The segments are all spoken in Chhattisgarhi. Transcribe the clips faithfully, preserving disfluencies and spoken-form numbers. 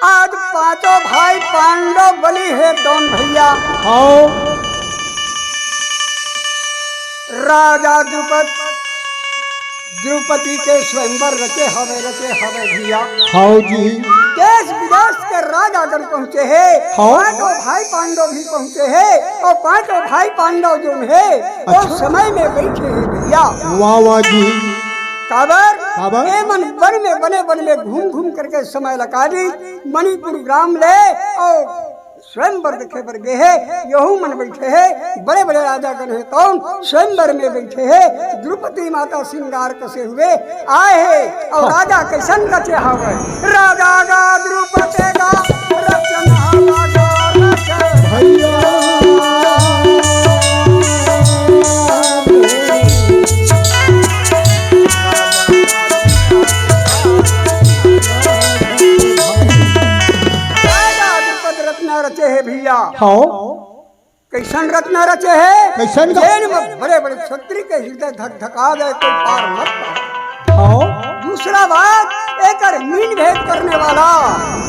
आज पांचों भाई पांडव बलि हे दोन भैया। हव। राजा द्रुपद, द्रौपदी के स्वयंवर रचे हवे, रचे हवे भैया। हव जी। देश विदेश के राजागण पहुंचे हे, हव। पांचों भाई पांडव भी पहुंचे हे अउ पांचों भाई पांडव जोन हे, ओ अच्छा। समय में बइठे हे भैया। वाह, वाह जी। काबर? काबर? ए मन वन में, बने वन में घूम घूम करके समय लगा दी, मणिपुर ग्राम ले अउ स्वयंवर देखे बर गे हे, यहू मन बइठे हे, बड़े बड़े राजागण हे, तौन स्वयंवर में बइठे हे, द्रौपदी माता श्रृंगार कसे हुए आए हे, अउ हाँ। राजा कइसन रचे हवे, राजा गा द्रौपदी गा रचना गा रचे। भैया। राजा द्रुपद रचना रचे हे भैया। हव। कइसन रचना रचे हे? कइसन गा? जेन म बड़े बड़े क्षत्रिय के हृदय धक धका जाए, कोई पार मत पाए। हव। दूसरा बात, एकर मीन भेद करने वाला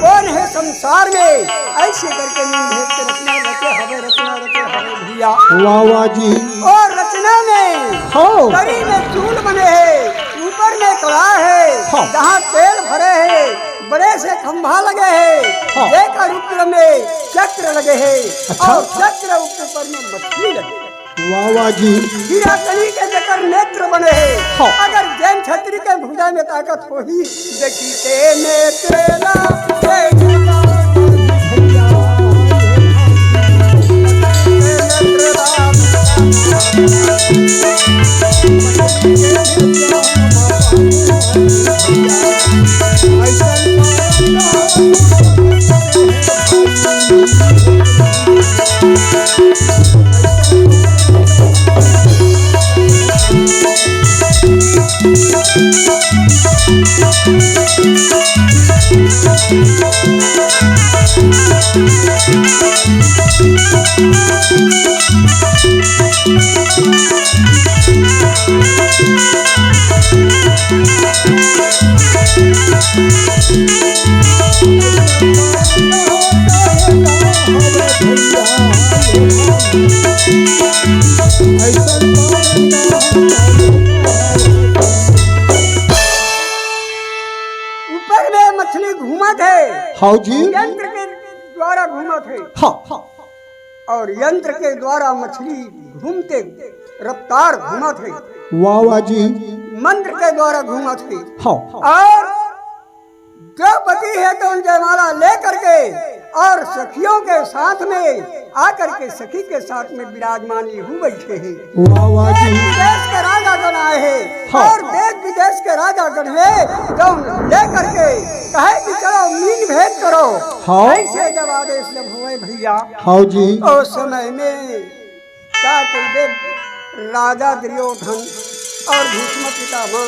कोन हे संसार में? अइसे करके मीन भेद के रचना रचे हवे, रचना रचे हवे भैया। वाह, वाह जी। अउ रचना में हव। तरी में चूल बने हे, ऊपर में कड़ा हे, हव। जहाँ तेल भरे हे, बड़े से खंभा लगे हे, हाँ। जेकर ऊपर में चक्र लगे हे, अच्छा। अउ चक्र ऊपर में मछली लगे हे। वाह, वाह जी। हीरा कनी के जेकर नेत्र बने हे, हाँ। अगर जेन छतरी के भुजा में ताकत होही, देखी ते नेत्र ला, देखी ते नेत्र ला। ऊपर में मछली घूमत हे। हव जी। यंत्र के द्वारा घूमत हे। हाँ। अउ यंत्र के द्वारा मछली घूमथे, रफ्तार घूमत हे। वाह, वाह जी। मंत्र के द्वारा घूमत हे। हाँ। अउ द्रौपदी हे तौन जयमाला लेकर के अउ सखियों के साथ में आकर के सखी के साथ में विराजमान यहू बइठे हे। वाह, वाह जी। देश विदेश के राजागण आए हे हाँ। अउ देश विदेश के राजागण हे तौन लेकर के कहे कि चलो मीन भेद करो। हाँ। अइसे जब आदेश जब होय भैया। हाँ जी। ओ समय में का कहिबे, राजा दुर्योधन अउ भीष्म पितामह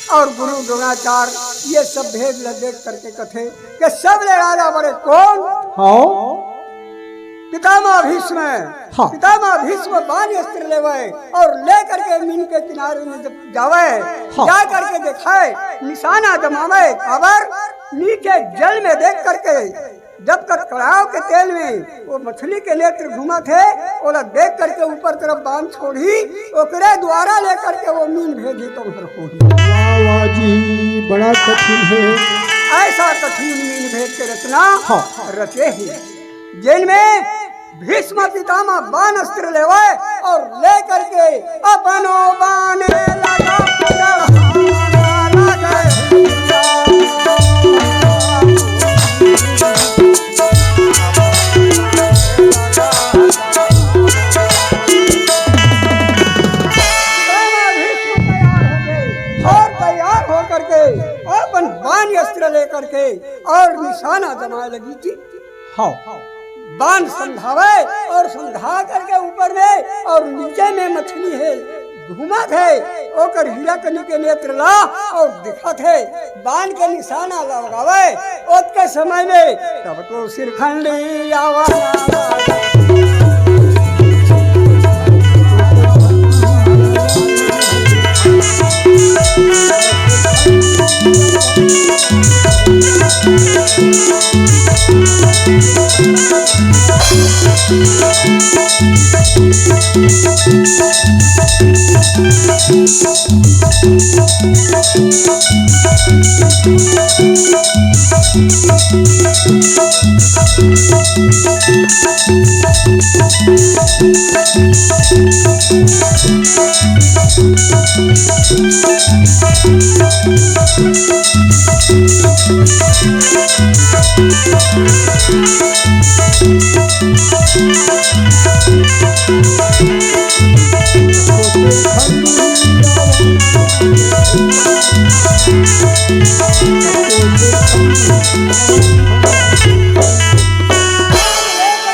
अउ गुरु द्रोणाचार्य, ये सब भेद ल देख करके कथे कि सबले राजा बड़े कोन? हाँ। पितामह भीष्म। हाँ। पितामह भीष्म बाण अस्त्र लेवे अउ लेकर के मीन के किनारे में जब जावे, हाँ। जा करके देखाए, निशाना जमावे, अउ नीचे जल में देख करके जब तक कड़ाव के तेल में वो मछली के नेत्र घूमत हे, ओला देख करके ऊपर तरफ बाण छोड़ही, ओकरे द्वारा लेकर के वो मीन भेदी तो हर होही। वाह, वाह जी, बड़ा कठिन हे। अइसा कठिन मीन भेद के रचना हाँ। रचे हे, जेन में भीष्म पितामह बाण अस्त्र लेवे अउ लेकर के अपनो बाने लगा चढ़ावा लगे। भीष्म तैयार हो गए अउ तैयार होकर के अपन बाण अस्त्र लेकर के अउ निशाना जमाए लगी थी। हाँ। बाण संधावे अउ संधा करके ऊपर में अउ नीचे में मछली हे, घूमत हे, ओकर हीरा कनी के नेत्र ला अउ दिखत हे, बाण के निशाना लगावे, ओतके समय में तब तो सिरखंडी आवा। लेकर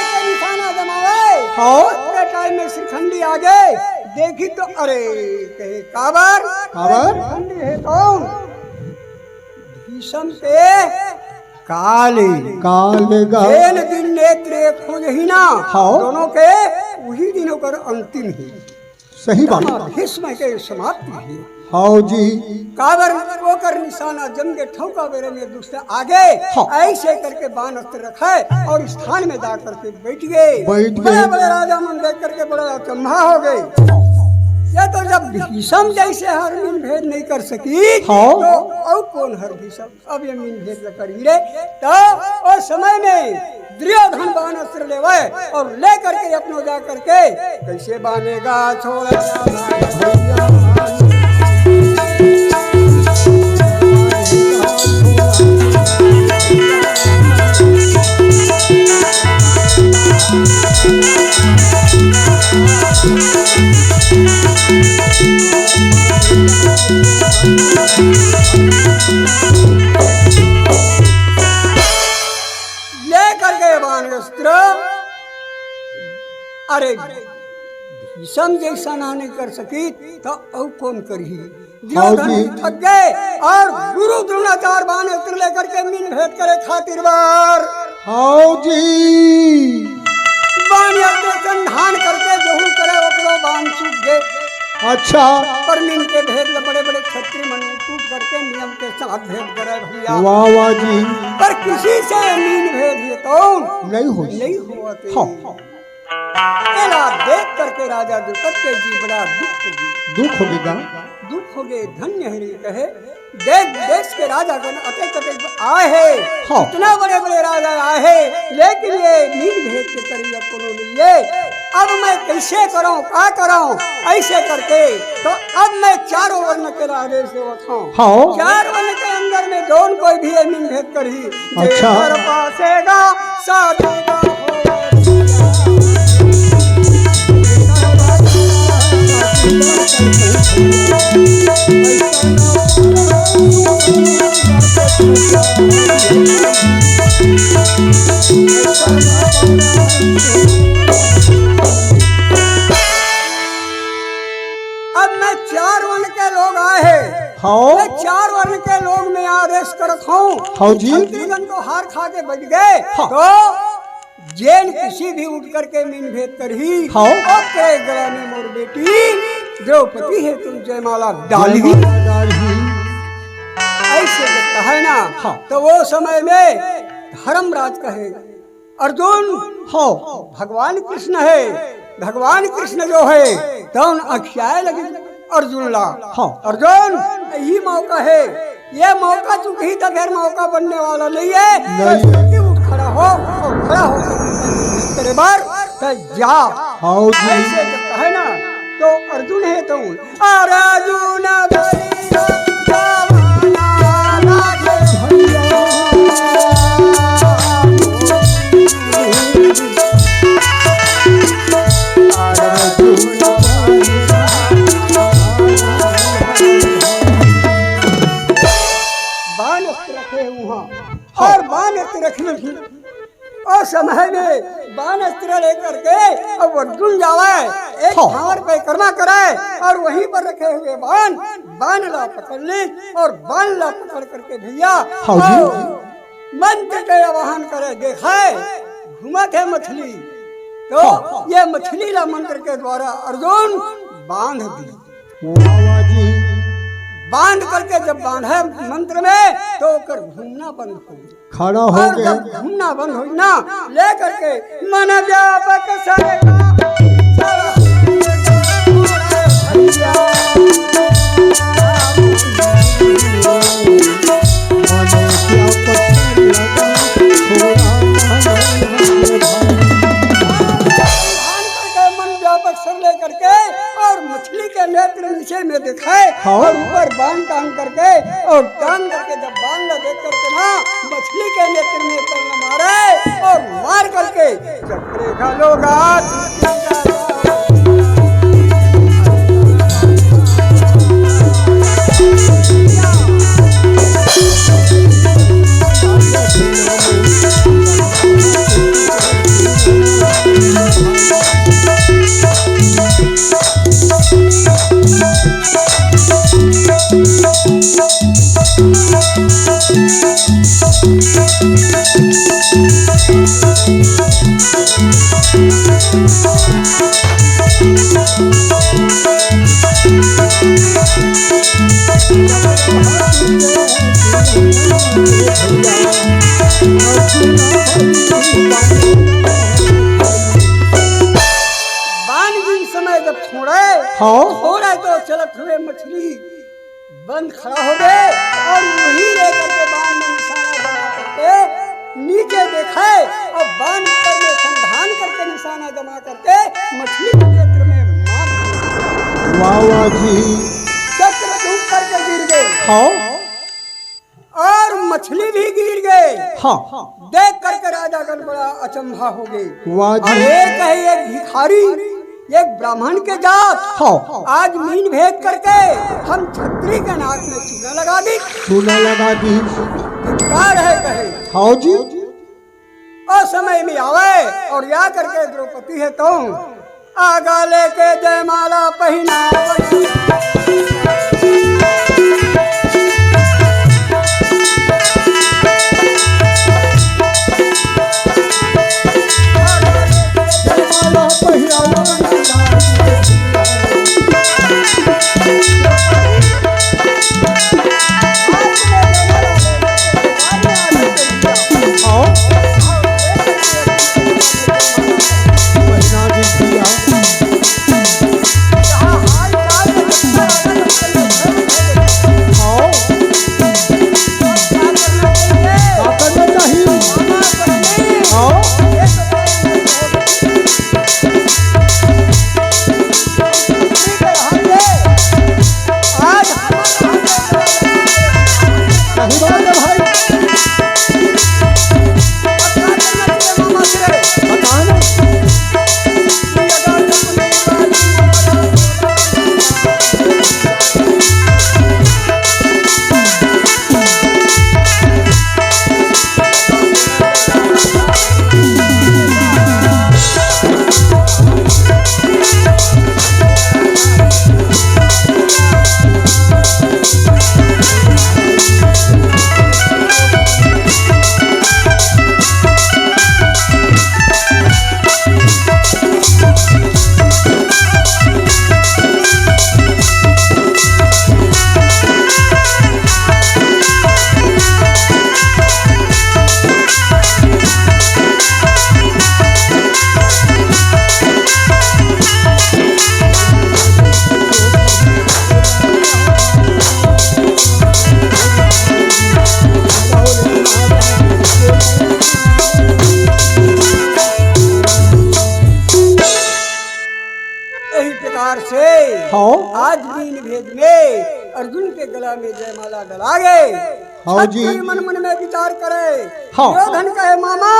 के निशाना जमाए। हाँ। उतने टाइम में श्रीखंडी आगे देखी तो, अरे, कहे, "काबर?" काबर? "श्रीखंडी हे कौन?" "भीषम के काले।" काले गा। "जेन दिन नेत्र खोजही ना, हाँ। दोनों के, उही दिन ओकर अंतिम हे।" सही बात। भीष्म के समाप्ति हे। हाँ जी। काबर ओकर निशाना जम के ठौका बेरे में दुष्ट आगे, हाँ। ऐसे करके बाण अस्त्र रखे और स्थान में जा करके बैठ गए। बैठ गए। बड़े बड़े राजा मन देख करके बड़ा अचंभा हो गए। ये तो जब भीष्म जैसे हर मीन भेद नहीं कर सकी, हाँ। तो और कौन हर भीष्म? अब ये मीन भेद ल करही रे। तो उस समय में दुर्योधन बाण अस्त्र लेवे और लेकर के अपनो जा करके कैसे बानेगा छोड़। लेकर गए बाण अस्त्र। अरे, भीषम जैसा ना नहीं कर सकी, तो और कौन करही? हाँ दुर्योधन जी। भी थक गए और गुरु द्रोणाचार्य बाण अस्त्र लेकर के मीन भेद करे खातिर बार। हाँ जी। बाण अस्त्र संधान करके जहू करे ओकरो बाण चूक गए। अच्छा। पर मीन के भेद ल बड़े बड़े छत्री मन टूट करके नियम के साथ भेद करे भैया। वाह, वाह जी। पर किसी से मीन भेद ये तो नहीं हो। नहीं हुआ थे। हाँ। एला देख करके राजा द्रुपद के जी बड़ा दुख हो गया। दुख हो गया। दुख हो गए, धन्य हे रे कहे। देश विदेश के राजा गण अतेक अतेक आए हे। हाँ। इतना बड़े बड़े राजा आए हे, लेकिन ये मीन भेद के करी अब कोनो नहीं है। अब मैं कैसे करूं, का करूं? ऐसे करके तो अब मैं चारों वर्ण के राजे से बताऊं। हाँ। चार वर्ण के अंदर में जौन कोई भी ये मीन भेद करही, अच्छा। जेकर पासेगा साधेगा हो। अब मैं चार वर्ण के लोग आए हे। हाँ। मैं चार वर्ण के लोग में आदेश करत हूँ। हाँ जी। छत्तीगण तो हार खा के बैठ गए। हाँ। तो जेन किसी भी उठ करके मीन भेद करही, हाँ। ओकरे गला में मोर बेटी द्रौपदी हे तुम जयमाला डालही। जयमाला डालही। ऐसे जब कहे ना, हाँ। तो वो समय में धर्मराज कहे, अर्जुन, हाँ। भगवान कृष्ण हे, भगवान कृष्ण जो हे, तौन अखियाए लगे अर्जुन ला। हाँ। अर्जुन, यही मौका हे, ये मौका चूकही तो फिर मौका बनने वाला नहीं है। नहीं। तो जल्दी उठ खड़ा हो और खड़ा हो तेरे बार तो जा। हाँ जी। ऐसे जब कहे ना, तो अर्जुन हे तौन, अर्जुन बलि जवाना लागे भैया। बाण अस्त्र रखे हुआ और बाण अस्त्र रखे हुए। और समय में बाण अस्त्र लेकर के अब अर्जुन जावे एक हाँ। ठावर पे कर्मा करे और वहीं पर रखे हुए बाण, बाण ला पकड़ ली और बाण ला पकड़ करके भैया हाँ जी। और मंत्र के आवाहन करे, देखे घूमत हे मछली, तो हाँ। ये मछली ला मंत्र के द्वारा अर्जुन बांध दी। वाह, वाह जी। बांध करके जब बांधे मंत्र में, तो ओकर घूमना बंद हो गया। खड़ा हो और गया। जब घूमना बंद हो ना, लेकर के मन व्यापक सर का, माने क्या पत्थर लगा, थोड़ा मान भाई। ध्यान करके मन व्यापक सिर लेकर के और मछली के नेत्र नीचे में दिखाए हाँ। और ऊपर बाण टांग करके और टांग करके जब बाण ला देख करके ना मछली के नेत्र में तल मारे और मार करके चक्र घालो गात। बाण जिन समय जब छोड़े, हाँ। छोड़े तो चलत हुए मछली बंद खड़ा हो गए और वही लेकर के बाण में निशाना बना करके नीचे देखे और बाण पर में संधान करके निशाना जमा करके मछली के नेत्र में मार दिया। वाह, वाह जी। चक्र डूब करके गिर गए। हाँ। और मछली भी गिर गए। हाँ। देख करके राजागण बड़ा अचंभा हो गए। वाह जी। अरे कहे एक भिखारी, एक ब्राह्मण के जात, हाँ। आज मीन भेद करके हम छत्री के नाक में चूना लगा दी। चूना लगा दी। धिक्कार है कहे। हाँ जी। ओ समय में आवे और या करके द्रौपदी है तो आगा लेके जयमाला पहिनावे। जयमाला पहिरावे। आओ। महीना भी किया। आओ। का करना चाहिए? आओ। आज सही बात है भाई। बताओ ना। यही प्रकार से हाँ। आज मीन भेद में अर्जुन के गला में जयमाला डला गए। हाँ जी। छत्री मन मन में विचार करे। हाँ। दुर्योधन कहे, मामा,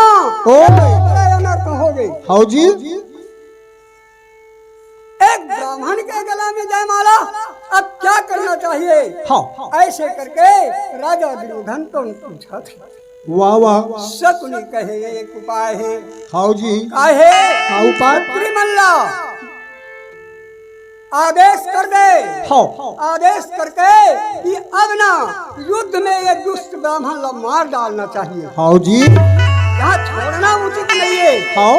ओ। बड़ा अनर्थ हो गए। हाँ जी। एक ब्राह्मण के गला में जयमाला, अब क्या करना चाहिए? हाँ। ऐसे करके राजा दुर्योधन तो पूछा था। वाह, वाह। शकुनि कहे, एक उपाय है। हाँ जी। का है? का उपाय? छत्री मन ला आदेश कर दे। हाँ। आदेश करके कि अब ना युद्ध में ये दुष्ट ब्राह्मण ला मार डालना चाहिए। हाँ जी। यहाँ छोड़ना उचित नहीं है। हाँ।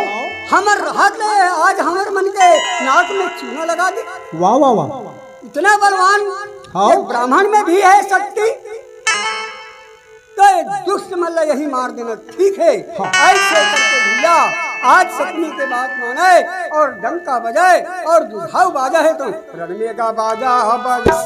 हमर रहत ले आज हमर मन के नाक में चूना लगा दे। वाह, वाह, वाह। इतना बलवान हाँ। ये ब्राह्मण में भी है शक्ति। तो ये दुष्ट मन ला यही मार देना ठीक है। हाँ। ऐसे करके भैया आज शकुनि के बात माने और डंका बजाए और दुधाऊ बाजा है तो रण में का बाजा बजा।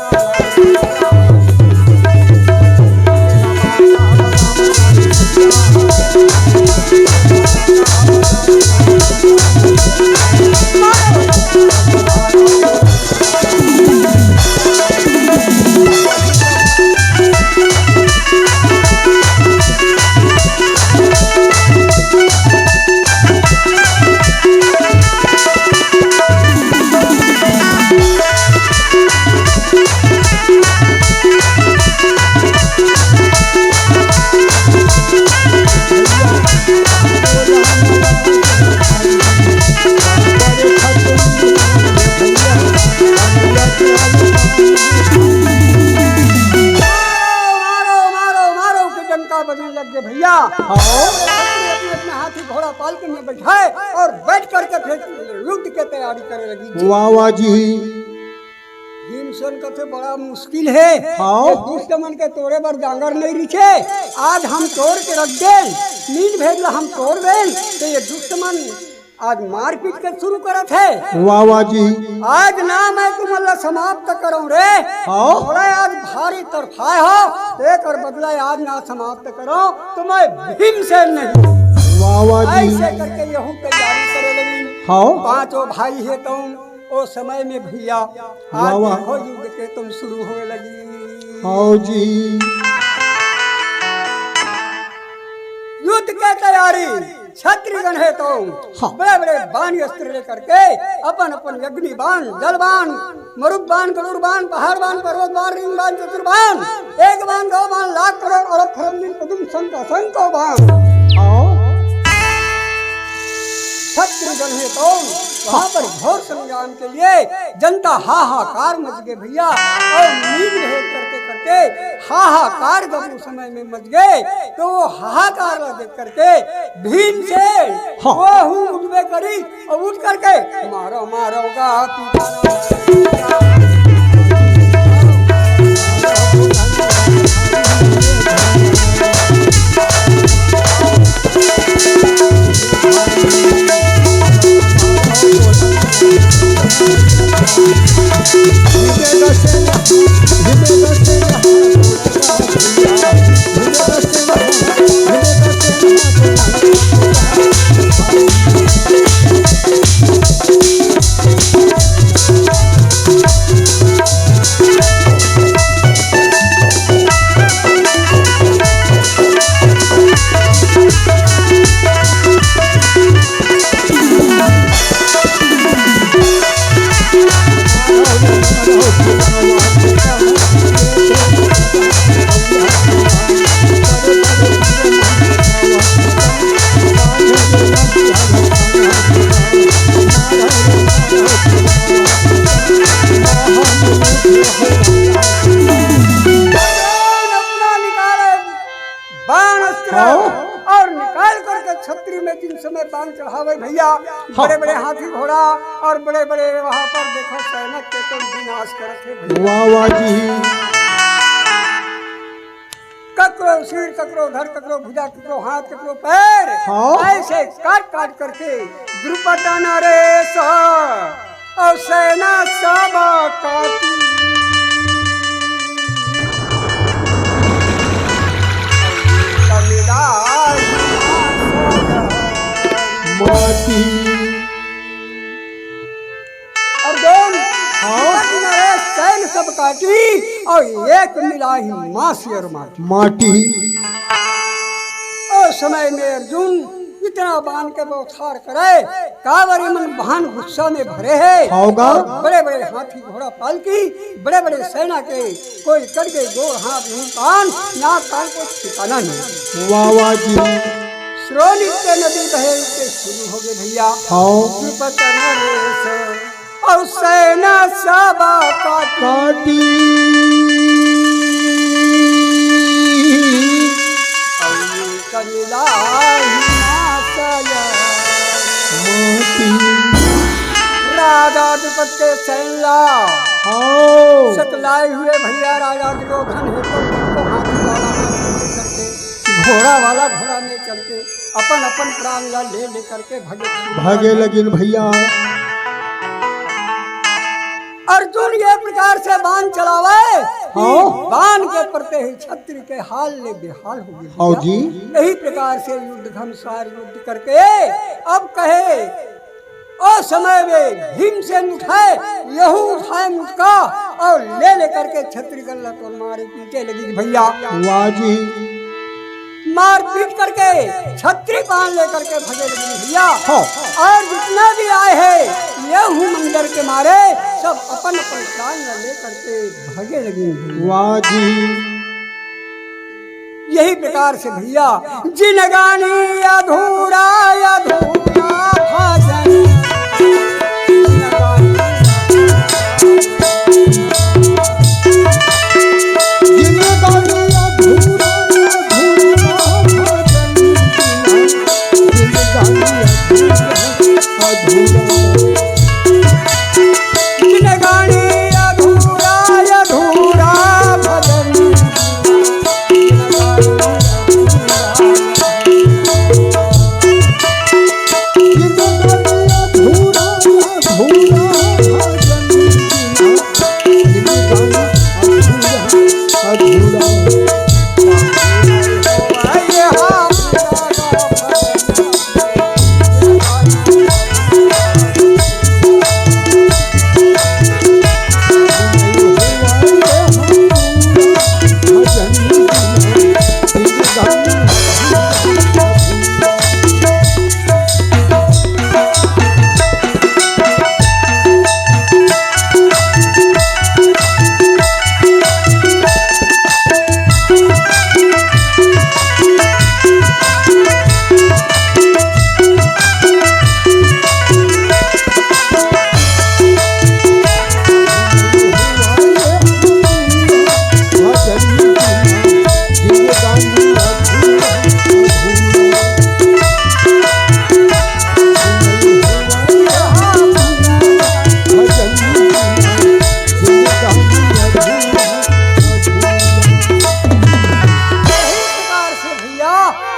का बजने लग गए भैया। हाँ। अपने, अपने हाथी घोड़ा पालकी में बैठाए और बैठ करके फिर युद्ध के तैयारी करे लगी जी। वाह, वाह जी। भीमसेन कथे, "बड़ा मुश्किल हे। हाँ। ये दुष्ट मन के तोड़े बर जांगर नहीं रिचे। आज हम तोड़ के रख देन, नींद भेद ला हम तोड़ देन, तो ये दुष्ट मन आज मारपीट के शुरू करत हे।" वाह, वाह जी। "आज ना मैं तुमन ला समाप्त करंव रे। हाँ। थोड़ा आज भारी तरफाए हो, तेकर बदला आज ना समाप्त करंव, तो मैं भीमसेन नहीं।" वाह, वाह जी। ऐसे करके यहू तैयारी करे लगिन। हाँ। पांचों भाई हे तउन ओ समय में भैया, वाह, आज वाह। देखो युद्ध के तुम शुरू होए लगी। हाँ जी। युद्ध के तैयारी, छत्रीगण हे तो हाँ। बड़े बड़े बाण अस्त्र लेकर के अपन अपन अग्नि बाण, जल बाण, मरुत बाण, गरुड़ बाण, पहाड़ बाण, पर्वत बाण, रिंग बाण, चतुर बाण, एक बाण, दो बाण, लाख करोड़ अरब खरब दिन पदुम शंख असंख्य बाण। हाँ। छत्रीगण हे तो वहां पर घोर संग्राम के लिए जनता हाहाकार मच गए भैया। और नींद भेद करते करते हाहाकार जब उस समय में मच गए, तो वो हाहाकार ला देख करके भीमसेन हाँ। वो हूँ उठबे करी और उठ करके मारो मारो गा पीटा। बाण अस्त्र हाँ। और निकाल करके छत्री में जिन समय बाण चढ़ावे भैया, हाँ। बड़े बड़े हाथी घोड़ा और बड़े बड़े वहां पर देखो सैनिक के तो विनाश करत हे भैया। वाह, वाह जी। ककरो सिर, ककरो धड़, ककरो भुजा, ककरो हाथ, ककरो पैर, हाँ। ऐसे काट काट करके द्रुपद नरेश और सेना सब काटी। माटी। अर्जुन, हाँ। द्रुपद नरेश सैन्य सब काटी और एक मिला ही मासी और माटी। माटी। ओ समय में अर्जुन इतना बाण के बौछार करे, काबर ये मन महान गुस्सा में भरे हे। होगा। बड़े बड़े हाथी घोड़ा पालकी, बड़े बड़े सेना के, कोई कट गए गोड़ हाथ मुंह कान, नाक कान को ठिकाना नहीं। वाह, वाह जी। श्रोणित नदी बहे के शुरू हो गए भैया। हाँ। द्रुपद नरेश और सेना सब काटी। काटी। और कलिला ही नासय। माटी। राजा द्रुपद के सैन ला। हाँ। सकलाए हुए भैया राजा दुर्योधन हे तो उनको हाथी वाला हाथ करके, घोड़ा वाला घोड़ा में चढ़ के अपन अपन प्राण ला ले लेकर के भगे। भागे लगिन भैया। अर्जुन ये प्रकार से बाण चलावे कि हाँ। बाण के पड़ते ही छत्री के हाल ले बेहाल हो गए हाँ भैया। जी। यही प्रकार से युद्ध घमसार युद्ध करके अब कहे ओ समय में भीमसेन उठाए, यहू उठाए मुटका और ले लेकर के छत्री गल्ला तो मारे पीटे लगी भैया। वाह जी। मार पीट करके छत्री बाण लेकर के भगे लगी भैया। हाँ। और जितना भी आए हैं यहू मंदर के मारे सब अपन अपन प्राण लेकर के भगे लगी भैया। वाह जी। यही प्रकार से भैया जिनगानी अधूरा अधूरा भजन। जिनगानी अधूरा अधूरा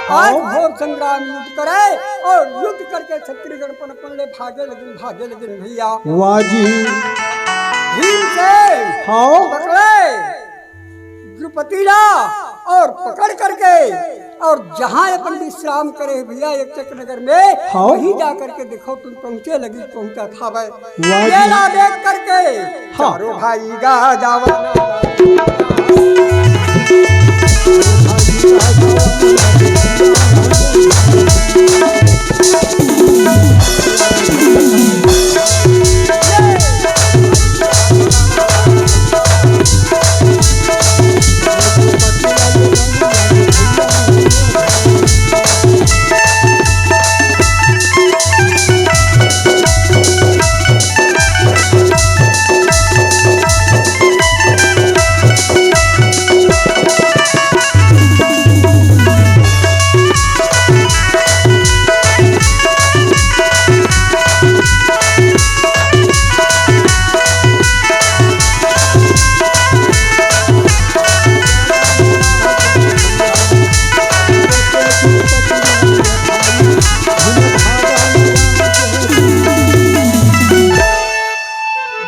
आज हाँ। घोर संग्राम युद्ध करे और युद्ध करके छत्तीसगढ़ पन पन ले भागे लगिन, भागे लगिन भैया। वाह जी। भीम से हाँ। पकड़े द्रुपति ला और पकड़ करके और जहाँ अपन विश्राम करे भैया एक चक नगर में, हाँ। वहीं जा करके देखो तुम पहुँचे लगी पहुँचा था भाई। वाह जी। ये ला देख करके हाँ। चारों भाई गा जावा।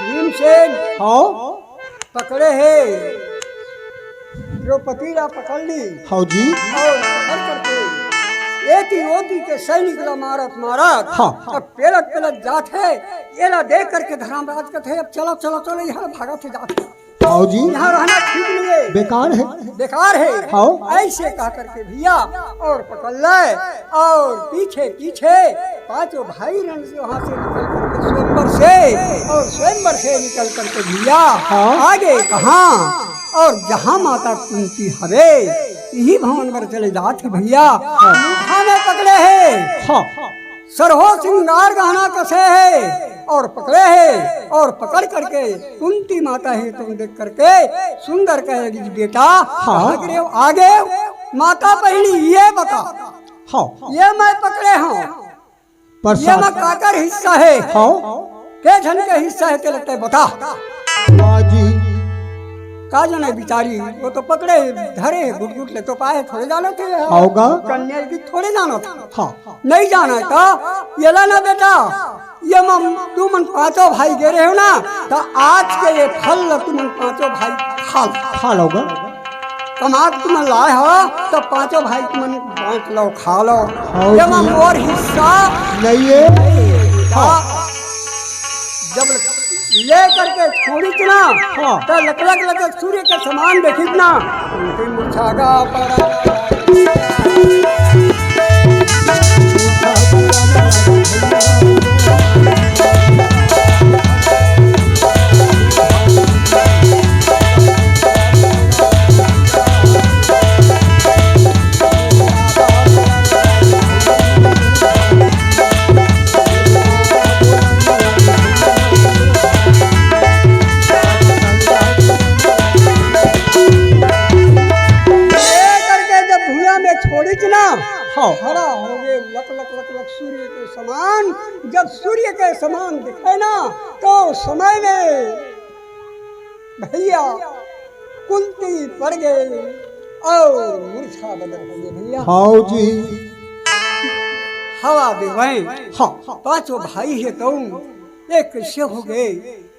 भीमसेन हाँ। पकड़े हे, द्रौपदी ला पकड़ ली। हाँ जी। और पकड़ करके एती ओती के सैनिक ला मारत मारत हाँ। अब पेलत पेलत जात हे। एला देख करके धर्मराज कहते, "अब चलो, चलो, चलो, यहाँ भागत हे जात हे।" हाँ जी। यहाँ रहना ठीक नहीं है। बेकार है। बेकार है। हाँ। ऐसे कह करके भैया और पकड़ ले और पीछे पीछे पांचों भाई रन से वहां से निकल करके स्वयंवर से और स्वयंवर से निकल करके भैया हाँ। आगे कहाँ और जहाँ माता कुंती हवे यही भवन पर चले जात हे भैया। हाँ। मुठा में पकड़े हे। हाँ। सरहो सिंगार गहना कसे हे और पकड़े हे और पकड़ करके कुंती माता ही तुम देख करके सुंदर कहेगी, "बेटा, हाँ। कहाँ गिरे हो? आगे माता बहिनी ये बता, हाँ। ये मैं पकड़े हूँ, ये प्रसाद। मैं काकर हिस्सा है, हाँ। के झन के हिस्सा है, ते लगता है बता।" वाह जी। का जाने बिचारी, वो तो पकड़े धरे गुट गुट ले तो पाए, थोड़े जाने थे। होगा। कन्या की थोड़े जाना था। हाँ। नहीं जाना है तो ये ला ना बेटा, ये मन, तुमन पांचों भाई गे रहे हो ना, तो आज के ये फल ला तुमन पांचों भाई खा लो। खा लोगा। कमा के तुमन लाए हो, तो पांचों भाई तुमन बांट लो, खा लो। हाँ ये जी। मन मोर हिस्सा नहीं है। नहीं है। हाँ। जब ले करके छोड़ी थी ना, हाँ। तो लकलक लकलक सूर्य के समान देखी थी ना, उनकी मुरझा गा पड़ा। ये करके जब भुइयां में छोड़ी थी ना, हाँ। खड़ा हो गए लक लक लक लक सूर्य के समान। जब सूर्य के समान दिखे ना, तो समय में भैया कुंती पड़ गए और मूर्छा बदल हो गए भैया। हाँ जी। हवा देवैं। हाँ। पांचों भाई हे तो ये कैसे हो गए,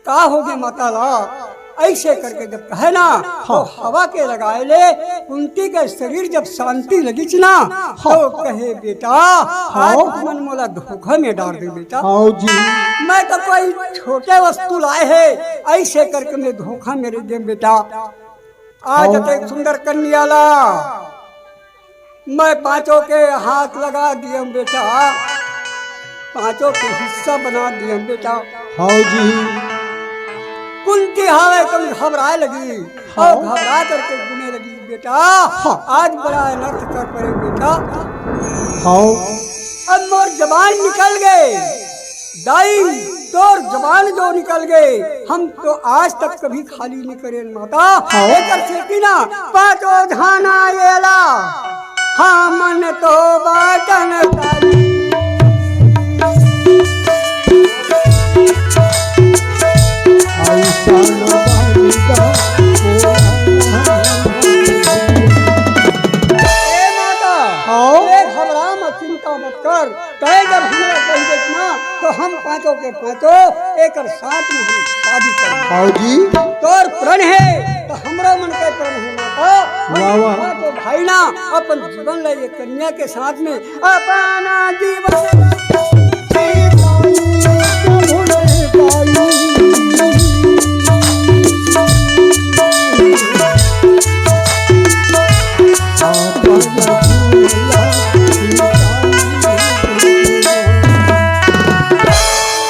का हो गए माता ला? ऐसे करके जब कहे ना, तो हाँ। हवा के लगाए ले कुंती के शरीर जब शांति लगी थी ना, हाँ। तो कहे, "बेटा, आज हाँ। तुमन मोला धोखा में डार दे बेटा। हाँ जी। मैं तो कोई छोटे वस्तु लाए हे, ऐसे करके मैं धोखा में रह गए बेटा। आज हाँ। अतेक सुंदर कन्या ला मैं पांचों के हाथ लगा दियम बेटा, पांचों के हिस्सा बना दियम बेटा।" हाँ जी। कुंती हावे तुम घबराए लगी हाँ। और घबरा करके गुने लगी, "बेटा, हाँ। आज बड़ा अनर्थ कर पड़े बेटा।" हाँ। अब मोर जबान निकल गए, दाई, तोर जबान जो निकल गए, हम तो आज तक कभी खाली नहीं करेन माता। हाँ। एकर सेती ना पांचों झाना एला, हमन तो बाटन ताली। ऐसन बानी का ए माता, हाँ। ए मत कर, तय जब हमरा कहि देस ना, तो हम पांचों के पांचों एकर साथ में हम शादी करबो। बाबूजी। तोर प्रण हे, तो हमरो मन के प्रण हे माता। हम वाह, वाह। पांचों भाई ना अपन जीवन ला ये कन्या के साथ में, अपन जीवन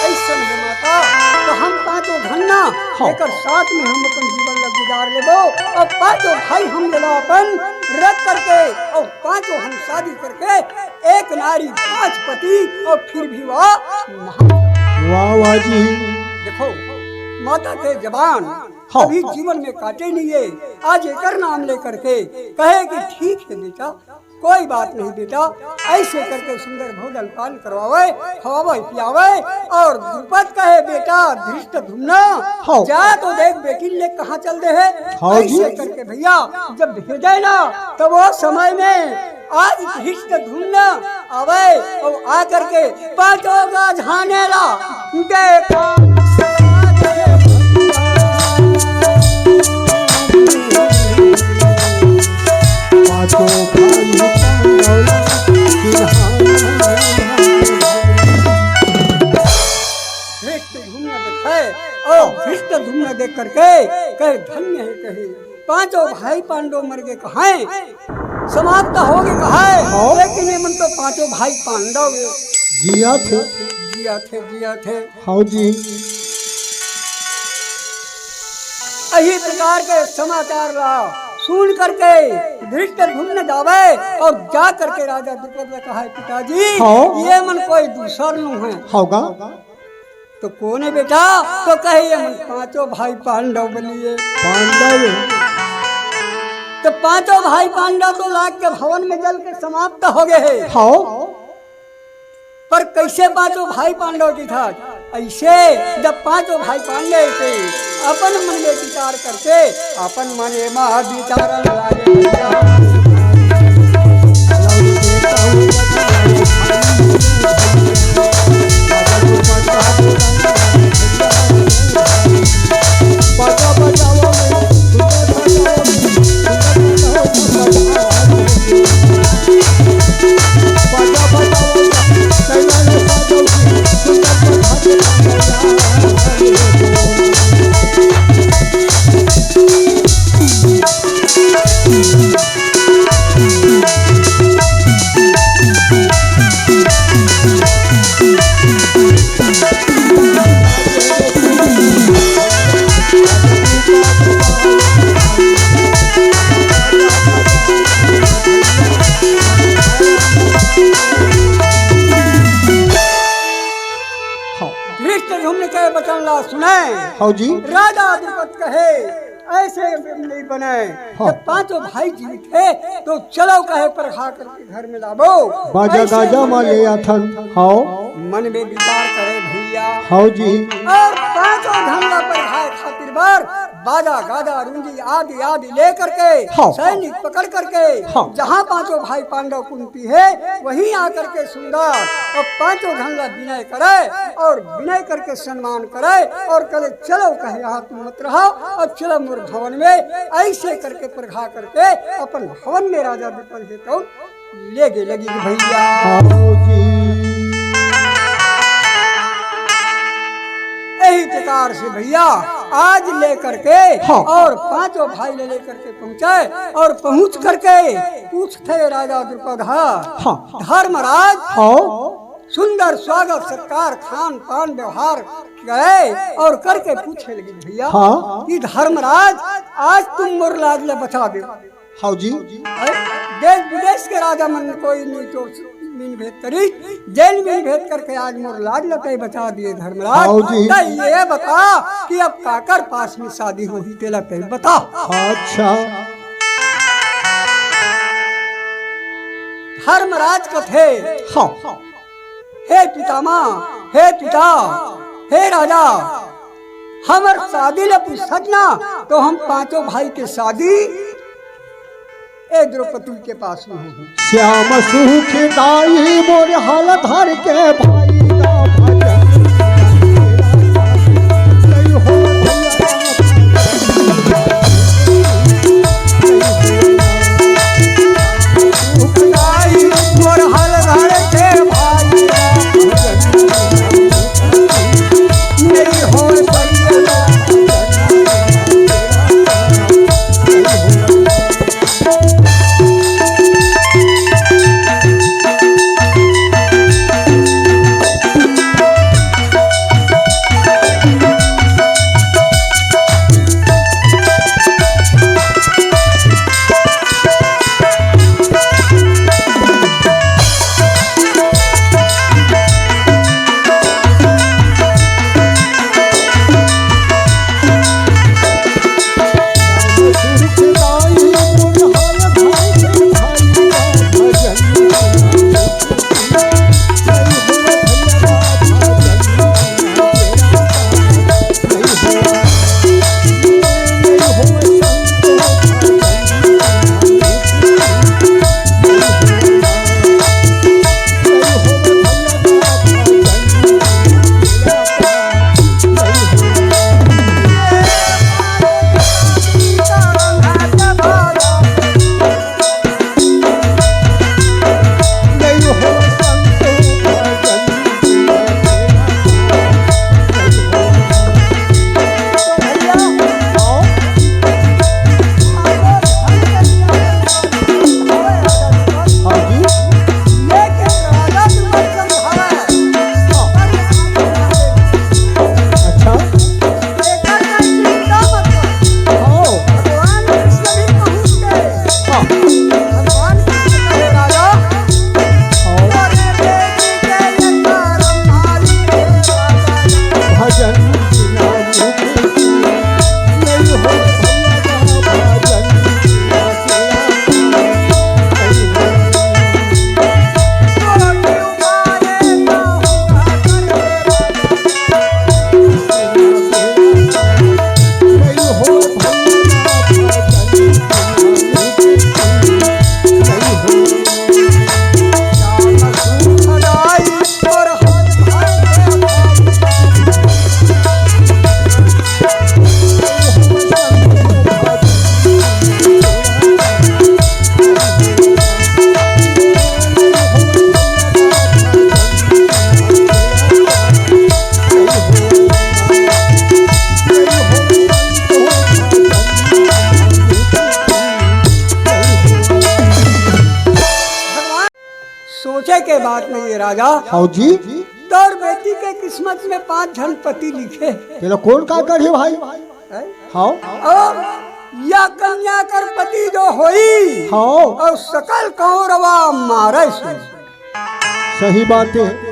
अइसन हे माता, तो हम पांचों झन ना हाँ। एकर साथ में हम अपन जीवन ला गुजार लेबो। अउ पांचों भाई हम लेला अपन रख करके, अउ पांचों हम शादी करके, एक नारी पांच पति, अउ फिर भी वह महा- वाह, वाह जी। देखो, माता के जबान हाँ। कभी जीवन में काटे नहीं है। आज एकर नाम लेकर के कहे कि ठीक है बेटा, कोई बात नहीं बेटा, ऐसे करके सुंदर भोजन पान करवावे, खवावे, पियावे। अउ द्रुपद कहे, "बेटा धृष्टद्युम्न, हाँ। जा तो देख बेटी ले कहाँ चल दे है।" हाँ जी। ऐसे करके भैया जब भेजे ना, तब वो समय में आज धृष्टद्युम्न आवे अउ आ करके पांचों गा झाने ला देखा। पांचों भाई पांडव ला चिन्हार। धृष्टद्युम्न देखे अउ धृष्टद्युम्न देख करके कहे, "धन्य है," कहे। पांचों भाई पांडव मर गे कहाय, समाप्त हो गे कहाय, हाँ। लेकिन ये मन तो पांचों भाई पांडव हे। जियत हे। जियत हे, जियत हे। हाँ जी। यही प्रकार के समाचार ला सुन करके धृष्टद्युम्न जावे अउ जा करके राजा द्रुपद ला कहाय, "पिताजी, हाँ। ये मन कोई दूसर नोहे।" होगा। तो कोन हे बेटा? तो कहे, "ये मन पांचों भाई पांडव बलिए।" पांडव। तो पांचों भाई पांडव तो लाग के भवन में जल के समाप्त हो गे हे। हाँ। पर कइसे पांचों भाई पांडव दिखत? अइसे जब पांचों भाई पांडव के अपन मन में विचार करके, अपन मन में विचार लागे। धृष्टद्युम्न के वचन ला सुने। हाँ जी। राजा द्रुपद कहे, "ऐसे नहीं बने।" हाँ। जब पांचों भाई जीवित हे, तो चलो कहे परघा करके घर में लाबो। बाजा ऐसे गाजा मन मा में ले आथन। हाँ। मन में विचार करे भैया। हाँ जी। अउ पांचों झन ला परघाय खातिर बर बाजा गाजा रुंजी आदि आदि लेकर के, हाँ। सैनिक पकड़ करके, हाँ। जहाँ पांचों भाई पांडव कुंती हे, वहीं आकर के सुंदर अउ पांचों झन ला विनय करे अउ विनय करके सम्मान करे अउ कहे, "चलो," कहे, "यहाँ तुम मत रहो अउ चलो मोर भवन में।" ऐसे करके परघा करके अपन भवन में राजा द्रुपद हे तउन लेगे लगिस भैया। हाँ जी। यही प्रकार से भैया आज लेकर के हाँ। अउ पांचों भाई ले लेकर के पहुंचे अउ पहुंच करके पूछथे राजा द्रुपद, हाँ। धर्मराज, हाँ। सुंदर स्वागत सत्कार खान पान व्यवहार करे अउ करके पूछे लगिस भैया हाँ। कि धर्मराज, आज तुम मोर लाज ला बचा देव। हाँ जी। अरे, देश विदेश के राजा मन कोई नहीं तो मिल भेद करी, जेन मिल भेद करके आज मोर लाज ला तैं बचा दिए धर्मराज। हाँ जी। तैं ये बता कि अब काकर पास में शादी होही, तेला तैं बता। अच्छा। धर्मराज कथे, हाँ। हे पितामह, हे पिता, हे राजा, हमर शादी ला पूछत ना, तो हम पांचों भाई के शादी ए द्रौपदी के पास में होही। श्याम सुख दाई मोर हल धर के भाई दा भजन। जय हो भैया। सुख दाई मोर हल धर के भाई दा भजन। जय हो भैया। सोचे के बात नहीं है राजा। हाँ जी। तोर बेटी के किस्मत में पांच झन पति लिखे। तेला कौन का करही भाई? हैं? हाँ। और या कन्या कर पति जो होई, हाँ। और सकल कौरवा मारे से। सही बात है।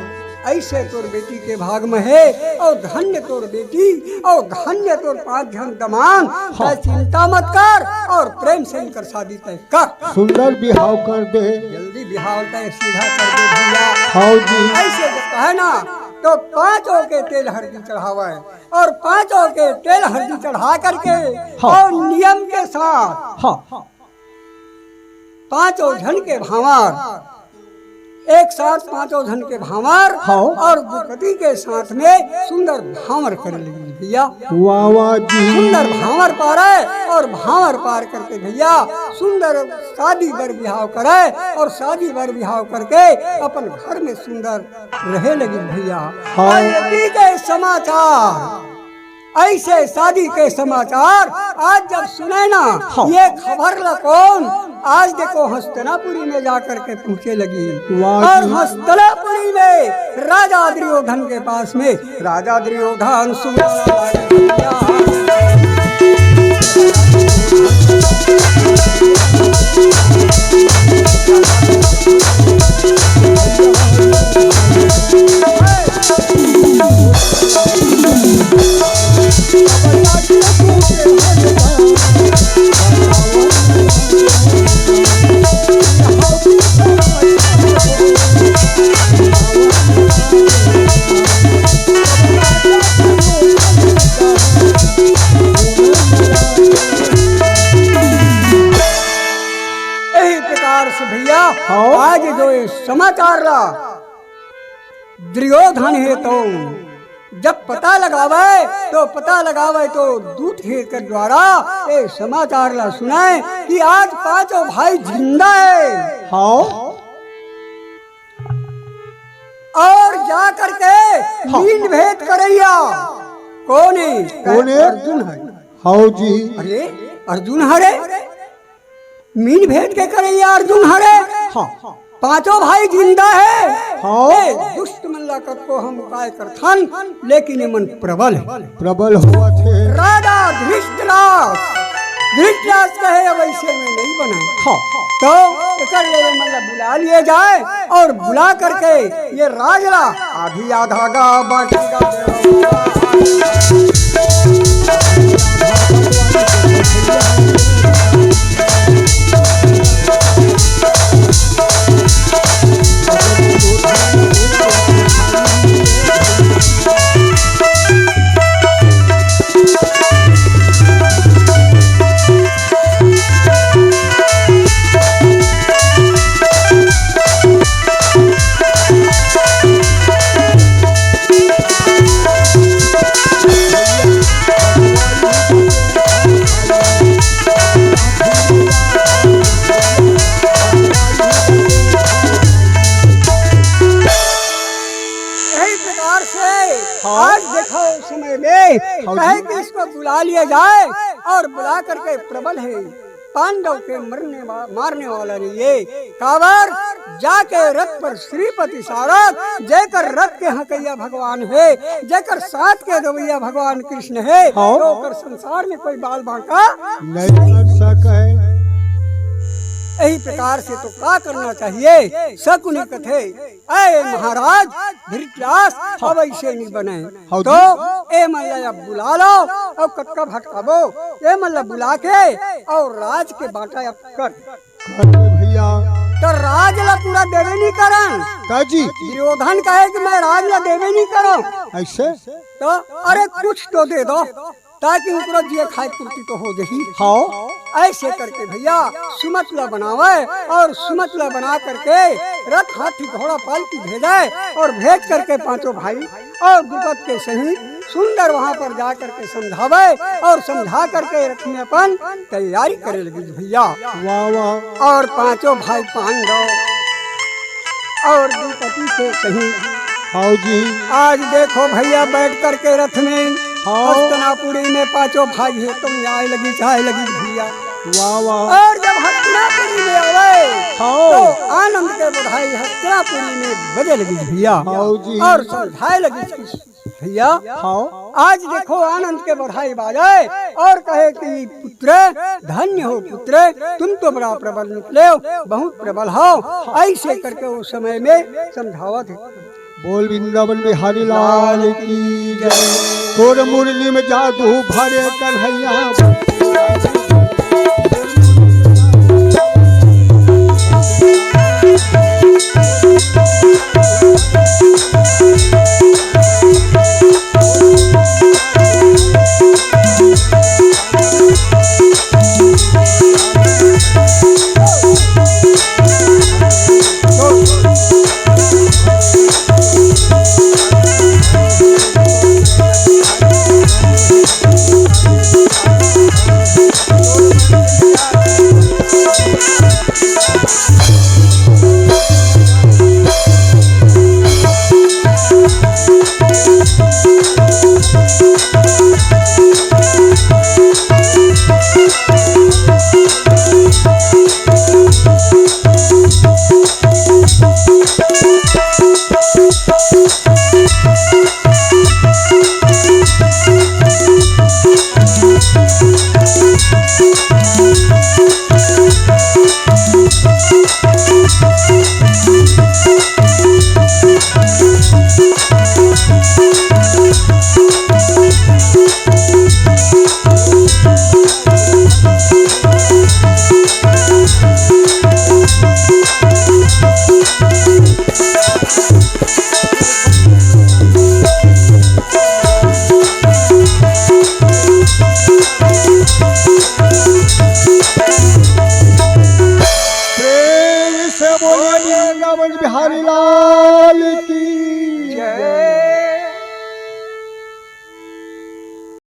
ऐसे तोर बेटी के भाग में है, और धन्य तोर बेटी, और धन्य तोर पांच झन दमांद। हाँ। तै चिंता मत कर, और प्रेम से इनकर शादी तय कर। सुंदर बिहाव कर दे। जल्दी बिहाव तय सीधा कर दे भैया। हाँ जी। ऐसे जब कहे ना, तो पांचों के तेल हरदी चढ़ावे, और पांचों के तेल हरदी चढ़ा करके, हाँ। और नियम के साथ, हाँ। पांचों झन के भांवर, एक साथ पांचों झन के भांवर, हाँ। और द्रौपदी के साथ में सुंदर भांवर करे लगी भैया। वाह, वाह जी। सुंदर भांवर पारे और भांवर पार करके भैया सुंदर शादी बर बिहाव करे और शादी बर बिहाव करके अपन घर में सुंदर रहे लगी भैया। हाँ। और ये के समाचार ऐसे शादी के समाचार आज जब सुने ना, हाँ। ये खबर ला कौन आज देखो हस्तिनापुरी में जा करके पहुंचे लगी। वाह और जी। हस्तिनापुरी में राजा दुर्योधन के पास में राजा दुर्योधन सुन समाचार ला दुर्योधन हे तो जब पता लगावे तो पता लगावे तो दूत हे के द्वारा ए समाचार ला सुनाए कि आज पांचों भाई जिंदा हे। हाँ। और जा करके हाँ। मीन भेद करैया कौन हे? कौन हे? अर्जुन हे। हाँ जी। अरे अर्जुन हरे, मीन भेद के करैया अर्जुन हरे। हाँ। पांचों भाई जिंदा हे। हाँ। ए, दुष्ट मन ला कतको हम उपाय करथन, लेकिन ये मन प्रबल हे। प्रबल होवत हे। राजा धृतराष्ट्र, धृतराष्ट्र कहे, "अब ऐसे में नहीं बनाए।" हाँ। तो एकर ले ये मन ला बुला लिए जाए और बुला करके ये राज ला आधी आधा गा बांटी गा। यही प्रकार से हाँ। आज देखो उस समय में हाँ कहे जी। कि इसको बुला लिया जाए और बुला करके प्रबल हे पांडव के मरने वा-, मारने वाला नहीं हे। काबर जाके रथ पर श्रीपति सारथ, जेकर रथ के हकैया भगवान हे, जेकर साथ के दवैया भगवान कृष्ण हे, हाँ। तो ओकर संसार में कोई बाल बांका नहीं कर सके। यही प्रकार से तो का करना चाहिए? शकुनि कथे, "अय महाराज धृतराष्ट्र, अब ऐसे नहीं बने।" हाँ तो जी। ए मन ला अब बुला लो, अब कतका भटकाबो, ए मन ला बुला के और राज के बांटा अब कर। अरे भैया। तो राज ला पूरा देवे नहीं करन। का जी? दुर्योधन कहे कि मैं राज ला देवे नहीं करंव। ऐसे? तो अरे कुछ तो दे दो, ताकि उनकरो जिए खाए पूर्ति तो हो जाही। हाँ। ऐसे करके भैया सुमत ला बनावे और सुमत ला बना करके रथ हाथी घोड़ा पालकी भेजे और भेज करके पांचों भाई और द्रुपद के सही सुंदर वहां पर जा करके समझावे और समझा करके रथ में अपन तैयारी करे लगिस भैया। वाह, वाह। और पांचों भाई पांडव और द्रुपद के सही हाँ जी। आज देखो भैया बैठ करके रथ में हाँ। हस्तिनापुरी में पांचों भाई हे तो आए लगिस, आए लगिस भैया। वाह, वाह। और जब हस्तिनापुरी में आवे हाँ। तो आनंद के बधाई हस्तिनापुरी में बजे लगिस भैया। हाँ जी। और समझाए लगिस कि भैया हाँ। आज देखो आनंद के बधाई बाजे और कहे कि पुत्र धन्य हो पुत्र, तुम तो बड़ा प्रबल निकले हो, बहुत प्रबल हो। ऐसे करके उस समय में समझावत हे। बोल वृंदावन बिहारी लाल की जय। तोर मुरली में जादू भरे कन्हैया। प्रेम से बोलिए वृंदावन बिहारी लाल की।